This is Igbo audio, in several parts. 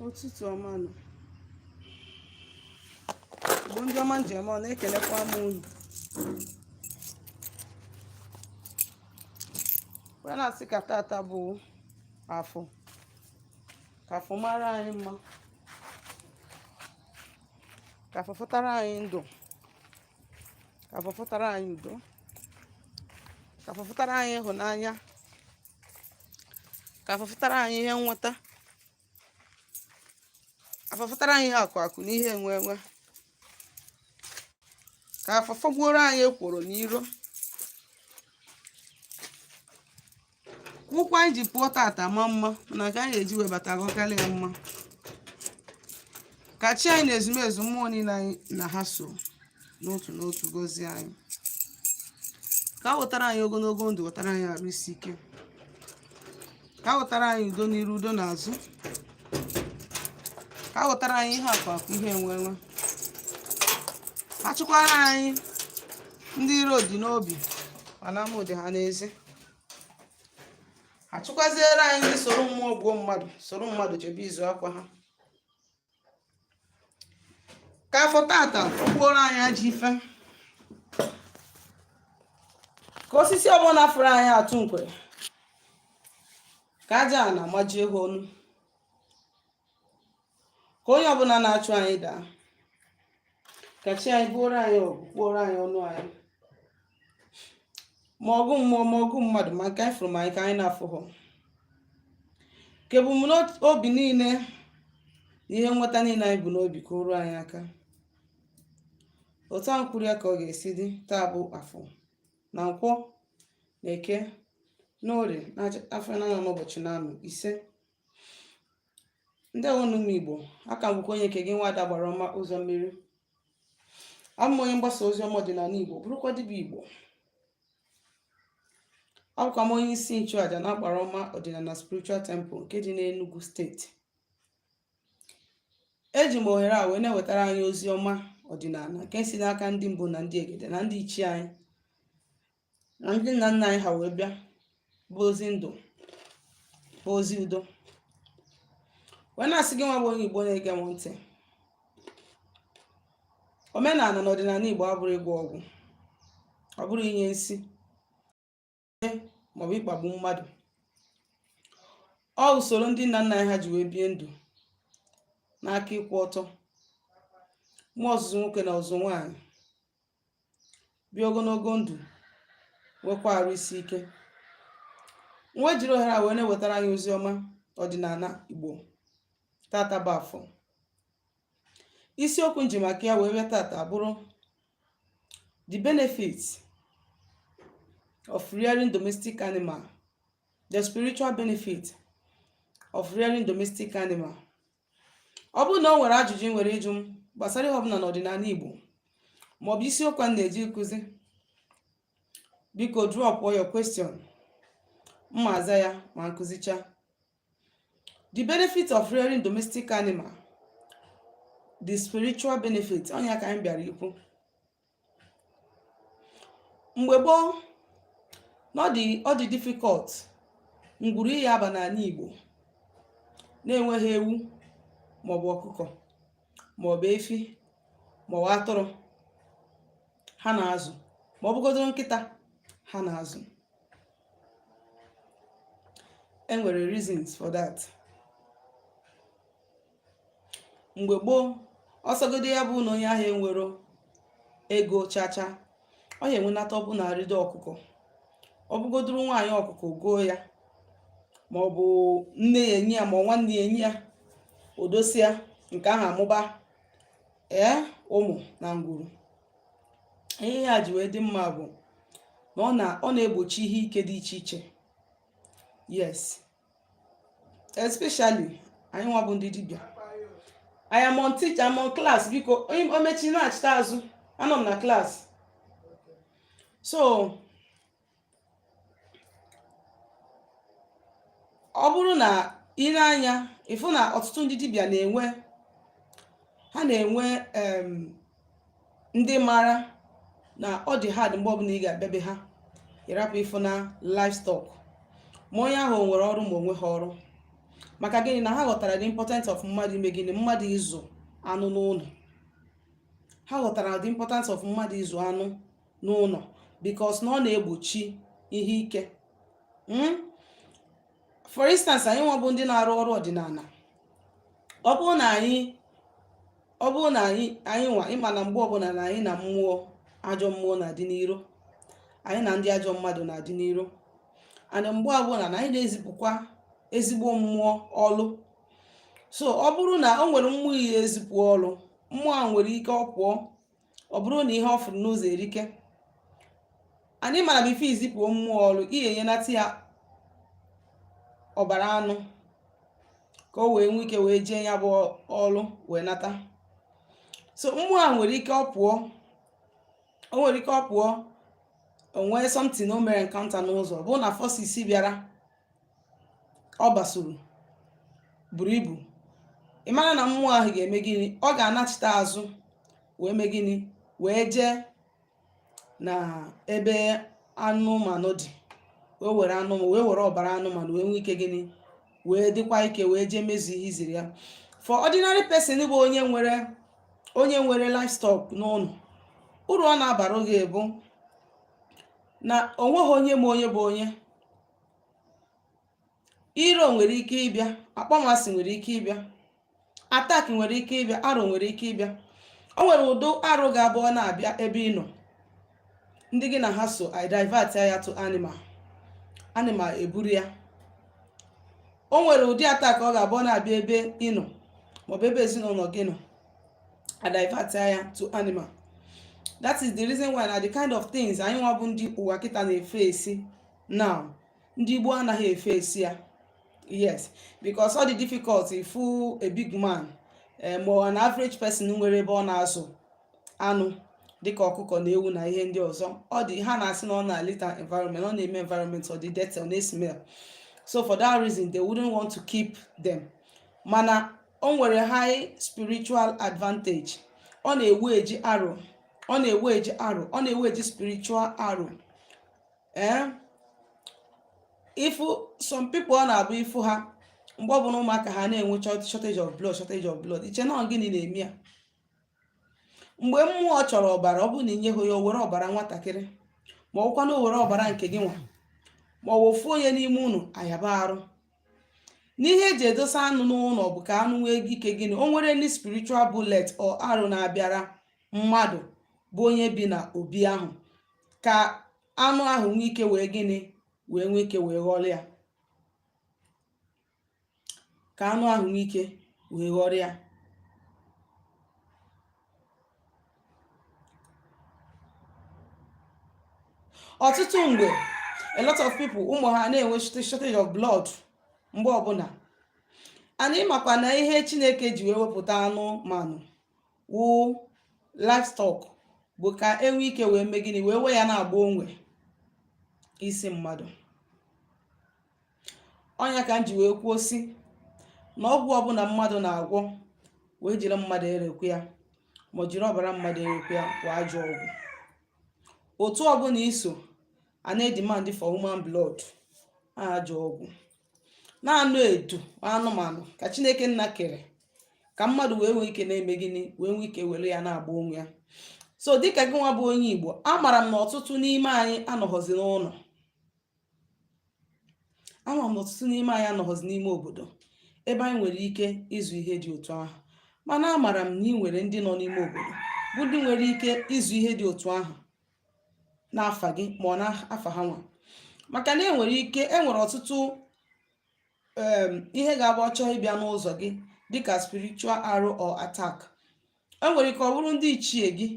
Ụtụtụ ọma nụ. Igbo ndị ọma njem ọ na-ekelekwa m unu wee na-asị ka tata bụ afọ, ka afọ mara anyị mma, ka afọ fụtara anyị ndụ, ka afọ fụtara anyị udo, ka afọ fụtara anyị ịhụnanya, ka afọ fụtara anyị ihe nweta, afọ fụtara anyị ihe akụ akụ na ihe enwe enwe, ka afọ fọgbuoro anyị ekworo na iro. Ụkwụ anyị ji pụọ tata ma mma, mana ka anyị eji webata agọkarị ya mma. Ka chi anyị na ezumezu mmụọ niile anyị na ha so n'otu n'otu gọzie anyị, ka a wetara anyị ogologo ndụ, wetara anyị arụ isi ike, ka a wetara anyị udo n'iru, udo n'azụ, ka a wetara anyị ihe akụ akụ, ihe enwe enwe, ha chụkwara anyị ndị iro dị n'obi mana ama dị ha n'ezi, ha chụkwaziere anyị ndị soro mmụọ gbuo mmadụ, soro mmadụ chebe izu akwa ha. Ka afọ tata fọgbuoro anyị ajọ ife, ka osisi ọbụla fụrụ anyị atụ nkwere, ka aja ana majie ha onu, ka onye ọbụla na-achụ anyị daa, ka chi anyị buoro anyị ọgụ, kwuoro anyị ọnụ anyị, ma ọgụ mmụọ ma ọgụ mmadụ, ma nke anyị fụrụ ma nke anyị na-afụghọ, ka ebumnobi niile na ihe nweta niile anyị bu n'obi ka o ruo anyị aka. Otu ahụ kwuru ya ka ọ ga-esi dị. Taa bụ afọ na nkwọ na eke na orie na afọ na anọ n'ụbọchị na anọ ise. Ndewo nụ ụmụ Igbo, aka m bụkwa onye nke gị, nwaada gbara ọma ụzọ mmiri. Abụ m onye mgbasa ozi ọma ọdịnala Igbo, bụrụkwa dibịa Igbo. Abụkwa m onye isi nchụaja na agbara ọma ọdịnala spiritual temple nke dị n'Enugu steeti. Eji m ohere a wee na-ewetara anyị ozi ọma ọdịnala nke si n'aka ndị mbụ na ndị egede na ndị ichie anyị na ndị nna nna anyị ha wee bịa, bụ ozi ndụ, bụ ozi udo, wee na-asị gị nwa bụ onye Igbo na-ege m ntị, omenala na ọdịnala Igbo abụrọ ịgwọ ọgwụ, ọ bụrọ inye nsi maọbụ ịkpagbu mmadụ. Ọ usoro ndị nna nna anyị ha ji wee bie ndụ n'aka ịkwụ ọtọ, mụọ ọzụzụ nwoke na ọzụzụ nwaanyị, bie ogologo ndụ, nwekwa arụ isi ike. M wee jiri ohere a wee na-ewetara anyị ozi ọma ọdịnala Igbo tata bụ afọ. Isiokwu m ji maka ya wee bịa tata bụrụ the benefits of rearing domestic animal, the spiritual benefit of rearing domestic animal. Ọ bụrụ na o nwere ajụjụ ị nwere ịjụ m gbasara ihe ọbụla n'ọdịnala Igbo maọbụ isiokwu a na-eji ịkụzi, biko drop your question, m ma-aza ya ma nkụzicha. The benefit of rearing domestic animal, the spiritual benefit, ọ nya ka anyị bịara ikwu. Mgbe gboo na ọ dị difficult ngwuru ihe aba n'ala Igbo na-enweghị ewu maọbụ ọkụkọ maọbụ efi maọbụ atụrụ ha na-azụ, ma ọ bụgodoro nkịta ha na-azụ. E nwere reasons for that. Mgbe gboo, ọ sọgodo ya bụ na onye ahụ enwero ego chacha, ọ ya enwenata ọbụna arịdo ọkụkọ, ọ bụgodoro nwaanyị ọkụkọ goo ya, ma ọ bụ nne ya enye ya, ma ọ nwanne ya enye ya, o dosia nke ahụ amụba ee ụmụ na ngwuru. Ihe ya ji wee dị mma bụ na ọ na-egbochi ihe ike dị iche iche. Yes, especially anyị nwa bụ ndị dibịa. I am on teach, I'm on class. Biko o mechi na-achịta azụ, anọ m na class. So ọ bụrụ na i nee anya, ị fụ na ọtụtụ ndị dibịa na-enwe, ha na-enwe ndị mara na ọ dị hard mgbe ọbụla ị ga-abịa be ha, ị rapụ ịfụ na livestock, ma onye ahụ o nwere ọrụ ma o nweghị ọrụ. Maka gịnị? Na ha ghọtara the importance of mmadụ ime gịnị? Mmadụ ịzụ anụ n'ụlọ. Ha ghọtara the importance of mmadụ ịzụ anụ n'ụlọ because na ọ na-egbochi ihe ike. For instance, anyị nwa bụ ndị na-arụ ọrụ ọdịnala, ọ bụrụ na anyị nwa, ịma na mgbe ọbụla na anyị na mmụọ, ajọ mmụọ na-adị n'iro, anyị na ndị ajọ mmadụ na-adị n'iro, and mgbe ọbụla na anyị na-ezipụkwa ezigbo mmụọ ọlụ. So ọ bụrụ na o nwere mmụọ ihe ezipụ ọlụ, mmụọ a nwere ike ọ pụọ, ọ bụrụ na ihe ọ fụrụ n'ụzọ erike. Anyị mara, before izipụ mmụọ ọlụ, ị ga-enyenata ya ọbara anụ ka o wee nwee ike wee jee ya bụ ọlụ wee nata. So mmụọ a nwere ike ọ pụọ, o nwere ike ọ pụọ, o nwee something o mere encounter n'ụzọ, bụ na forces bịara ọ basoro buru ibu. Ị mara na mmụọ ahụ ga-eme gịnị? Ọ ga-anachite azụ wee mee gịnị? Wee jee na ebe anụmanụ dị, wee were anụ, wee were ọbara anụmanụ, wee nwee ike gịnị? Wee dịkwa ike wee jee mezu ihe iziri ya. For ordinary person bụ onye nwere livestock n'ụlọ, uru ọ na-abara gị bụ na onweghị onye ma onye bụ onye iro nwere ike ịbịa, akpọmasị nwere ike ịbịa, attack nwere ike ịbịa, arụ nwere ike ịbịa. O nwere ụdị arụ ga-abụ ọ na-abịa ebe ị nọ, ndị gị na ha so i divert ya to animal, animal eburu ya. O nwere ụdị attack ọ ga-abụ ọ na-abịa ebe ị nọ maọbụ ebe ezinụlọ gị nọ, a divert ya to animal. That is the reason why na the kind of things anyị nwa bụ ndị ụwa kịta na-efe esi now, ndị Igbo anaghị efe esi ya. Yes, because ọ dị difficult ifu a big man, ma an average person nwere ebe ọ na-azụ anụ dịka ọkụkọ na ewu na ihe ndị ọzọ. Ọ dị ha na-asị na ọ na-alita environment, ọ na-eme environment ọ dị dirty, ọ na-esmell. So for that reason they wouldn't want to keep them. Mana o nwere high spiritual advantage. Ọ na-ewu eji arrow, ọ na-ewu eji arrow, ọ na-ewu eji spiritual arrow. Ifu some people, ọ na-abụ ifu ha mgbe ọbụla ụmụaka ha na-enwe shortage of blood, shortage of blood, iche na gịnị na-eme ya? Mgbe mmụọ chọrọ ọbara, ọ bụrụ na inye ha ya, o were ọbara nwatakịrị, ma ọkwa na o were ọbara nke gị nwa, ma ọ bụ ofu onye n'ime unu ayaba arụ. N'ihe eji edosa anụ n'ụlọ bụ ka anụ nwee ike gịnị? O nwere ndị spiritual bullet or arụ na-abịara mmadụ bụ onye bi na obi ahụ, ka anụ ahụ nwee ike wee gịnị? Wee nwee ike wee ghọrọ ya, ka anụ ahụ nwee ike wee ghọrọ ya. Ọtụtụ mgbe, a lot of people, ụmụ ha na-enwe shortage of blood mgbe ọbụla. Anyị makwa na ihe Chineke ji wee wepụta anụmanụ wụ livestock bụ ka enwee ike wee mee gịnị? Wee wee ya na-agba onwe isi mmadụ. Ọnya ka m ji wee kwuo si na ọgwụ ọbụla mmadụ na-agwọ wee jiri mmadụ erekwu ya, ma ọ jiri ọbara mmadụ erekwu ya, kwa ajọ ọgwụ. Otu ọbụla iso a na-edemand for human blood, ajọ ọgwụ. Na-anụ edu anụmanụ ka Chineke nna kere ka mmadụ wee nwee ike na-eme gịnị? Wee nwee ike were ya na-agba onwe ya. So dịka gị nwa bụ onye Igbo, amaara m na ọtụtụ n'ime anyị anọghọzi n'ụlọ, ama m na ọtụtụ n'ime anyị anọghọzi n'ime obodo ebe anyị nwere ike ịzụ ihe dị otu ahụ. Mana amaara m na ị nwere ndị nọ n'ime obodo bụ ndị nwere ike ịzụ ihe dị otu ahụ n'afa gị ma ọ na-afa ha nwa, maka na enwere ike enwere ọtụtụ ihe ga-abụ ọchọ ịbịa n'ụzọ gị dịka spiritual arrow or attack. E nwere ike ọ bụrụ ndị ichie gị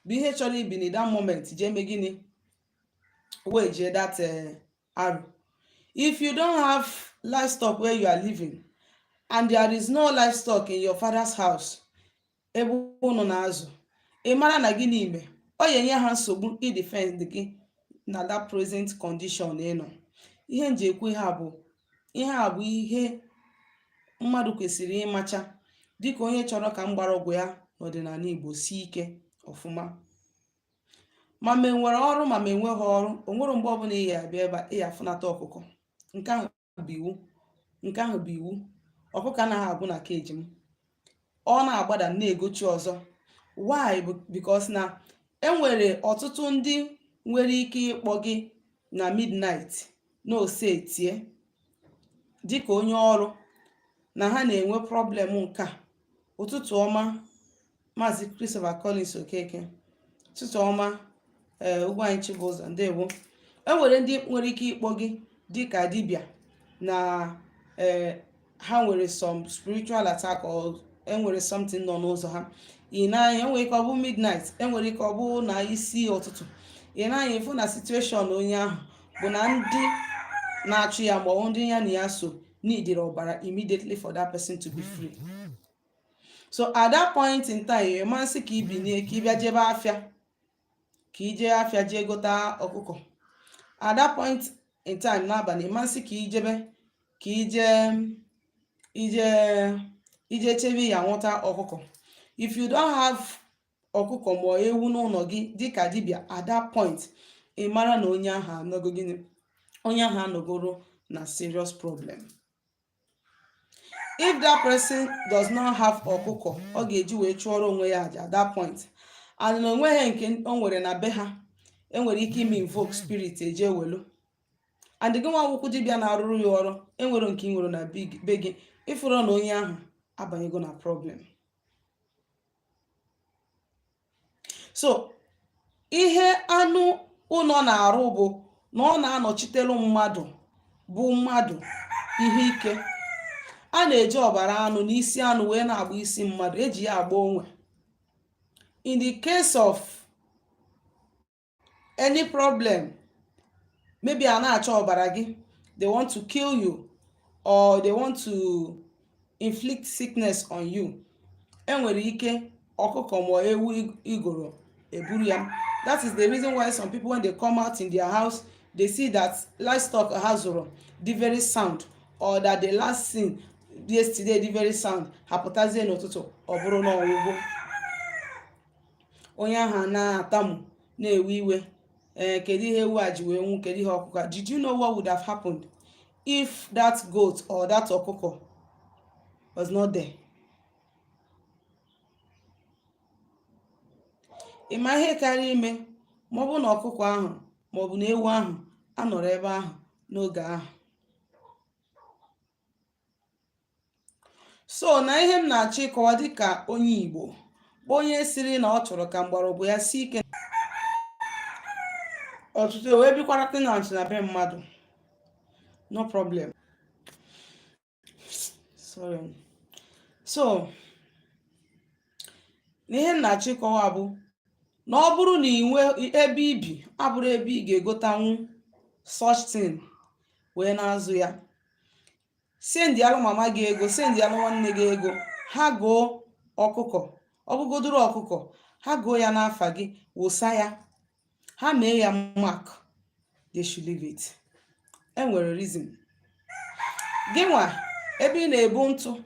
bụ ihe chọrọ ibi na that moment jee mee gịnị? Wee jee that arrow. If you don't have livestock where you are living and there is no livestock in your father's house ebe unu na-azụ, ị mara na gịnị ime? Ọ ga-enye ha nsogbu idefend gị na that present condition ị nọ. Ihe nji ekwu ihe a bụ, ihe a bụ ihe mmadụ kwesịrị ịmacha dịka onye chọrọ ka mgbọrọgwụ ya n'ọdịnala Igbo sie ike ọfụma. Ma enwere ọrụ, ma enweghị ọrụ, o nwere mgbe ọbụla ị ga-abịa ebe a ị ga-afụnata ọkụkọ. Nke ahụ bụ iwu, nke ahụ bụ iwu. Ọkụkọ anaghị agwụ na cage m. Ọ na-agbada, na-egochi ọzọ. Why? Because na enwere ọtụtụ ndị nwere ike ịkpọ gị na midnight na ose tie dịka onye ọrụ na ha na-enwe problem nke a. Ụtụtụ ọma, Maazị Christopher Collins Okeke. Ụtụtụ ọma. Ee, ugwu anyị Chibụzọ, ndewo. Enwere ndị nwere ike ịkpọ gị dịka dibịa na ee, ha nwere some spiritual attack or enwere something nọ n'ụzọ ha. Ị na-anya, enwere ike ọ bụ midnight, enwere ike ọ bụ na isi ụtụtụ. Ị na-anya, ịfụ na situation onye ahụ bụ na ndị na-achụ ya ma ọ bụ ndị ya na ya so needed ọbara immediately for that person to be free. So at that point in time, ị masị ka ị binie ka ị bịa jebe afịa, ka ị jee afịa jee gota ọkụkọ. At that point in time n'abalị, ị masị ka ị jebe ka ị jee ije ije chebe ya nwụta ọkụkọ. If you don't have ọkụkọ ma ewu n'ụlọ gị dịka dibịa, at that point ị mara na onye ahụ anọgo gịnị, onye ahụ anọgoro na serious problem. If that person does not have ọkụkọ ọ ga-eji wee chụọrọ onwe ya aja at that point, and na onweghị nke o nwere na be ha, enwere ike ime invoke spirit eje welu. And gị nwa akwụkwọ dibịa na-arụrụ ya ọrụ, enwere nke ị nwere na be gị, ịfụrụ na onye ahụ abanyego na problem. So ihe anụ ụlọ na-arụ bụ na ọ na-anọchitere mmadụ, bụ mmadụ ihe ike. A na-eji ọbara anụ na isi anụ wee na-agba isi mmadụ, eji ya agba onwe. In the case of any problem, maybe a na-achọ ọbara gị, they want to kill you or they want to inflict sickness on you, enwere ike ọkụkọ ma ewu igoro eburu ya. That is the reason why some people, when they come out in their house, they see that livestock ha zụrụ dị very sound, or that the last seen yesterday dị very sound, ha pụtazie n'ụtụtụ, ọ bụrụ na ọgwụgwụ. Onye ahụ na-atamu, na-ewe iwe. Ee, kedu ihe ewu a ji wee nwụ? Kedu ihe ọkụkọ a? Did you know what would have happened if that goat or that ọkụkọ was not there? Ị ma ihe karịa ime ma ọ bụrụ na ọkụkọ ahụ ma ọ bụ na ewu ahụ anọrọ ebe ahụ n'oge ahụ? So na ihe m na-achọ ịkọwa dịka onye Igbo bụ onye siri na ọ chọrọ ka mgbọrọgwụ ya sie ike, ọtụtụ wee bikwara tenant na be mmadụ, no problem. Sorry. So na ihe m na-achọ ịkọwa bụ na ọ bụrụ na ị nwee ebe ibi abụrụ ebe ị ga-egotanwu such thing wee na-azụ ya, sendịalụ mama gị ego, sendịalụ nwanne gị ego, ha goo ọkụkọ, ọ bụgodoro ọkụkọ, ha goo ya n'afa gị, wụsa ya, ha mee ya mark, they should leave it. Enwere reason. Gị nwa ebe ị na-ebu ntụ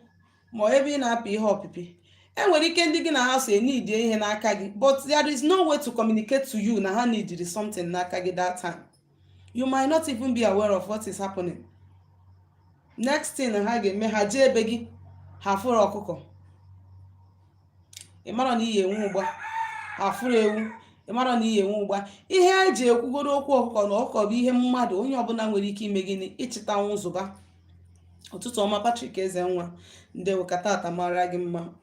ma ebe ị na-apị ihe ọpịpị, enwere ike ndị gị na ha so enidie ihe n'aka gị, but there is no way to communicate to you na ha needed something n'aka gị that time. You might not even be aware of what is happening. Next thing ha ga-eme, ha jee ebe gị, ha fụrụ ọkụkọ, ị mara na iyi enwe ụgba. Ha fụrụ ewu, ị mara na iyi enwe ụgba. Ihe e ji ekwugoro okwu ọkụkọ na ọkụkọ bụ ihe mmadụ, onye ọbụla nwere ike ime gịnị? Ịchịtanwu zụba. Ụtụtụ ọma, Patrick Ezenwa, ndewo. Ka tata mara gị mma.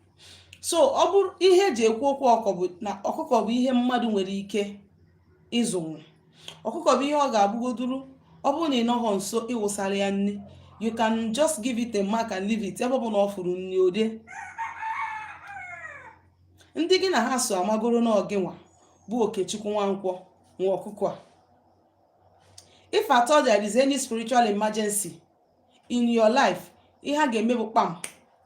So ọ bụrụ ihe eji ekwu okwu ọkụkọ bụ na ọkụkọ bụ ihe mmadụ nwere ike ịzụnwu. Ọkụkọ bụ ihe ọ ga-abụgoduru, ọ bụrụ na ị nọghọ nso ịwụsara ya nri, you can just give it a mark and leave it. Ebe ọ bụ na ọ fụrụ nri ode, ndị gị na ha so amagoro na ọ gịnwa bụ Okechukwu Nwankwọ nwe ọkụkọ a. If at all there is any spiritual emergency in your life, ihe a ga-eme bụ kpam,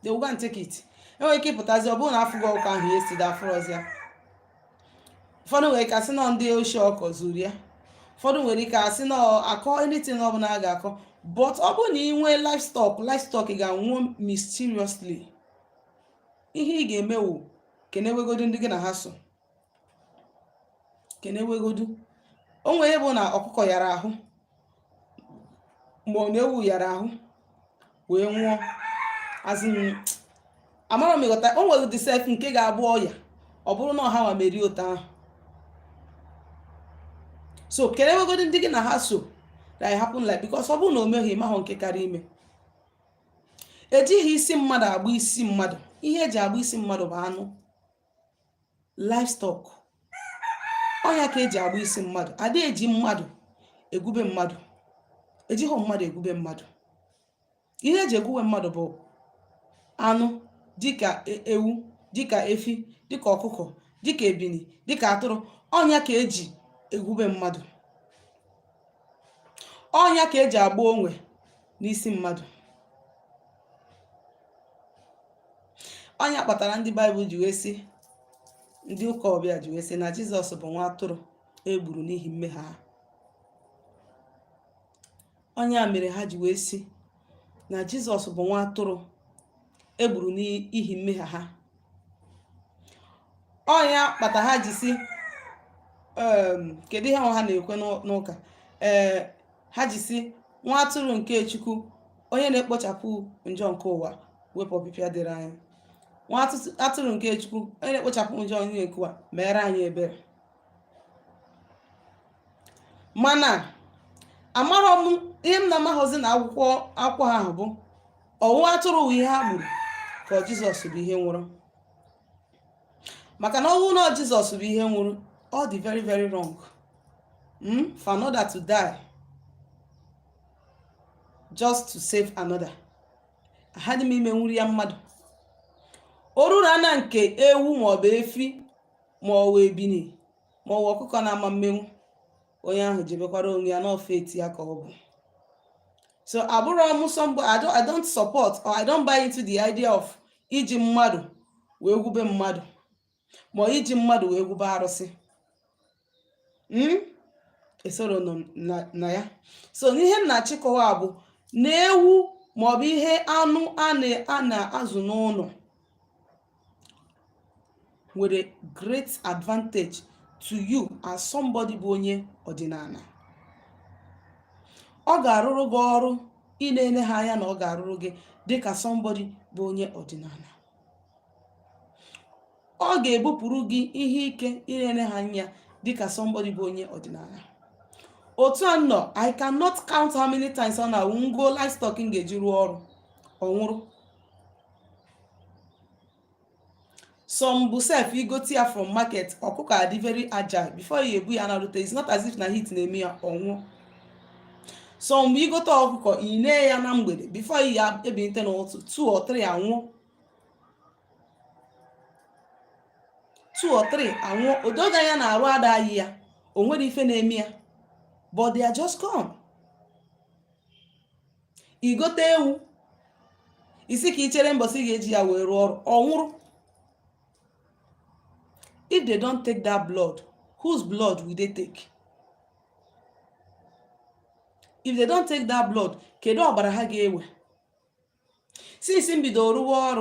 they will go and take it. Enwere ike ịpụtazi, ọ bụrụ na afụghị ọkụkọ ahụ yesterday, afụrọzi ya. Ụfọdụ nwere ike asị nọ ndị oshi ọkọ zuru ya. Ụfọdụ nwere ike asị na akọ anything ọbụla a ga-akọ. But ọ bụrụ na ị nwee livestock, livestock ga-anwụ mysteriously. Ihe ị ga-eme wụ kenewegodu ndị gị na ha so, kenewegodu. O nwere bụ na ọkụkọ yara ahụ mgbe ọ na ewu yara ahụ wee nwụọ. As in, amara m ịghọta. O nwere the self nke ga-abụ ọya, ọ bụrụ na ọha nwa merie otu ahụ. So kelewegodi ndị gị na ha so that it happen like, because ọ bụrụ na o meghị, ịmahụ nke karịa ime. Ejighị isi mmadụ agba isi mmadụ. Ihe eji agba isi mmadụ bụ anụ, livestock. Ọnya ka eji agba isi mmadụ. Ada eji mmadụ egwube mmadụ, ejighị mmadụ egwube mmadụ. Ihe eji egwube mmadụ bụ anụ, dịka ewu, dịka efi, dịka ọkụkọ, dịka ebini, dịka atụrụ. Ọnya ka eji egwube mmadụ, ọnya ka eji agba onwe n'isi mmadụ. Ọnya kpatara ndị Baịbụl ji wee sị, ndị ụka ọbịa ji wee sị na Jizọs bụ nwa atụrụ egburu n'ihi mmehie ha. Ọnya mere ha ji wee sị na Jizọs bụ nwa atụrụ egburu n'ihi mmehie ha. Ọnya kpata ha ji sị, kedu ihe ha na-ekwe n'ụka? Ee, ha ji sị, "Nwa atụrụ nke Chukwu, onye na-ekpochapụ njọ nke ụwa, wepụ ọpịpịa dịrị anyị. Nwa atụrụ nke Chukwu, onye na-ekpochapụ njọ onye nke ụwa, mere anyị ebere." Mana amarọ m ihe m na-amaghọzi na akwụkwọ akwụkwọ ha ahụ bụ ọwụ atụrụ bụ ihe ha gburu, ka ọ Jizọs bụ ihe nwụrụ. Maka na ọwụ na Jizọs bụ ihe nwụrụ, ọ dị very very wrong for another to die just to save another. Ha dị m ime nwuri ya mmadụ. O ruru ana nke ewu maọbụ efi maọbụ ebini maọbụ ọkụkọ na-ama mmenwu, onye ahụ jebekwara onwe ya n'ofe eti ya ka ọ bụ. So abụrụ m somebody, I don't support or I don't buy into the idea of iji mmadụ wee gwube mmadụ, ma iji mmadụ wee gwube arụsị. Esoro nọ na ya. So n'ihe m na-achịkọwa bụ na ewu maọbụ ihe anụ a na-azụ n'ụlọ nwere great advantage to you as somebody bụ onye ọdịnala. Ọ ga-arụrụ gị ọrụ ị na-ele ha anya na ọ ga-arụrụ gị dịka somebody bụ onye ọdịnala. Ọ ga-ebupụrụ gị ihe ike ị na-ele ha anya dịka somebody bụ onye ọdịnala. Otu a nọ, I cannot count how many times ọ na-awụ ngo livestock m ga-eji rụọ ọrụ, ọ nwụrụ. Some bụ sef igote ya from market, ọkụkọ adị very agile, before you ebu ya narute, it's not as if na heat na-eme ya, ọ nwụọ. Some bụ igote ọkụkọ, ị nee ya na mgbede, before ya ebilite n'ụtụ, two or three anwụọ, two or three anwụọ. Odoga ya na-arụ adaghị ya, o nwere ife na-eme ya, but they are just gone. Igote ewu, isi ka i chere mbọsị ga-eji ya wee rụọ ọrụ, ọ nwụrụ. If they don't take that blood, whose blood will they take? If they don't take that blood, kedu ọbara ha ga-ewe? Since m bidoro rụwa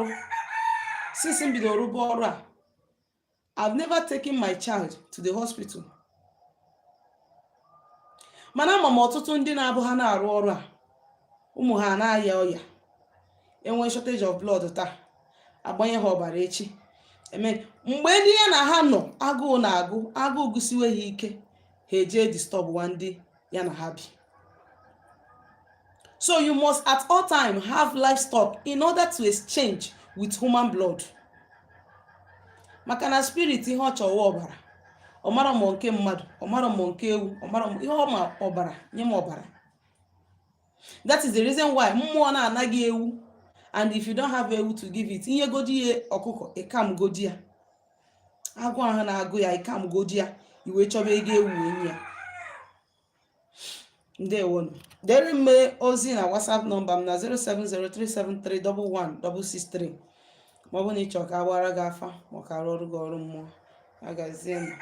ọrụ a, I've never taken my child to the hospital. Mana ama m ọtụtụ ndị na-abụ ha na-arụ ọrụ a, ụmụ ha na-aya ọya, enwe shortage of blood taa, agbanye ha ọbara echi. Eme mgbe ndị ya na ha nọ, agụụ na-agụ, agụụ gụsiwe ha ike, ha eje disturb ndị ya na ha bi. So you must at all time have livestock in order to exchange with human blood. Maka na spirit, ihe ọ chọwa ọbara. Ọ mara ma nke mmadụ, ọ mara ma nke ewu, ọ mara ihe ọ ma ọbara, nye m ọbara. That is the reason why mmụọ na-anaghị ewu, and if you don't have ewu to give it, ihe godi ya ọkụkọ, ịkam godi ya, agụ ahụ na-agụ ya, ịkam godi ya, iwee chọba ego ewu wee nye ya. Ndewonu. Dere m ozi na WhatsApp nọmba m na 07037311663, ma ọ bụ na ị chọrọ ka a gbara gị afa, ma ọ ka arụ ọrụ gị ọrụ mmụọ. Agazienụ.